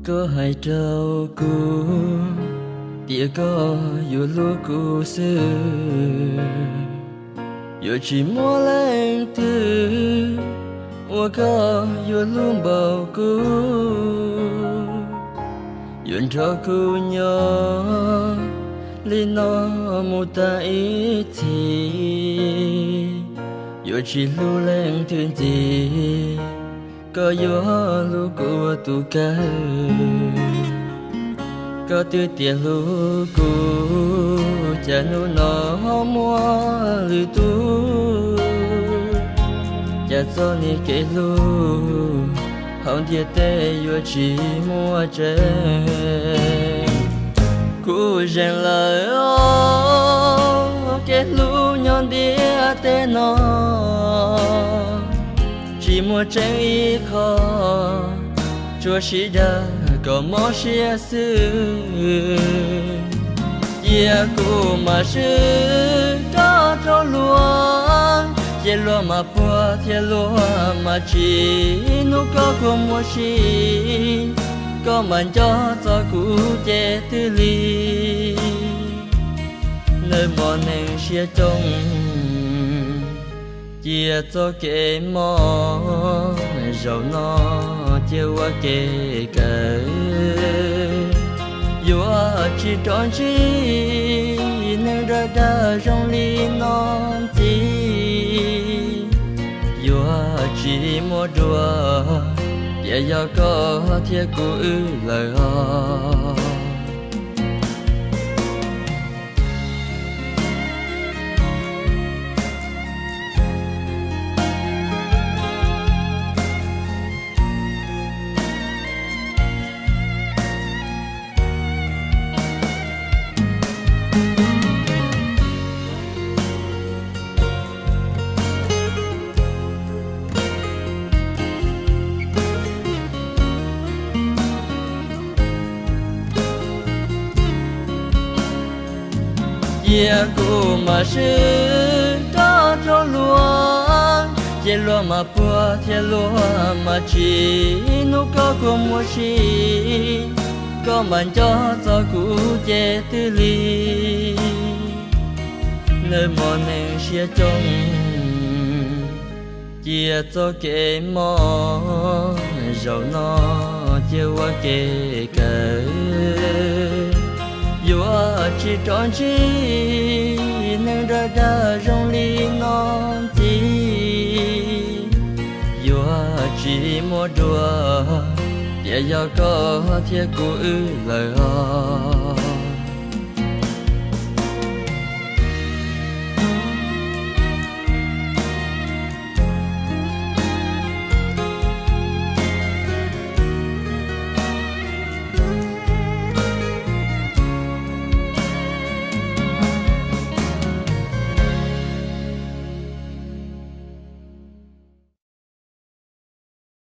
Koj hais rau kuv tias koj yuav hlub kuv xwb, yuav tsis muaj leej twg uas koj yuav hlub npaum kuv. Yuav nrog kuv nyob li no mus tas ib txhis, yuav tsis hlub leej twg ntxiv, koj yuav hlub kuv ua tus kawg. Koj twb tias hlub kuv, cas hnub no ho muaj lwm tus, cas txoj niag kev hlub hauv ntiaj teb yuav tsis muaj tseeb. Kuv zeem lawm os, kev hlub nyob ntiaj teb no tsis muaj tseeb ib qho, tsuas sib dag kom mob siab xwb. Cia kuv mam swb koj rau luag, ces luag mam puag thiab luag mam tsim. Hnub koj kua muag si, koj mam nco txog kuv ces twb lig. Nawb mos neeg siab coob, cia txoj kev mob zaum no cia ua kev kawg. Yuav tsis rov ntsib neeg dag dag zoo li no ntxiv, yuav tsis muaj dua, tiam yog koj thiab kuv wb lawm os. Cia kuv mam swb koj rau luag, ces luag mam puag thiab luag mam tsim. Hnub koj kua muag si, koj mam nco txog kuv ces twb lig. Nawb mos neeg siab coob, cia txoj kev mob zaum no cia ua kev kawg. Yuav tsis rov ntsib neeg dag dag zoo li no ntxiv, yuav tsis muaj dua, tiam yog koj thiab kuv wb lawm os.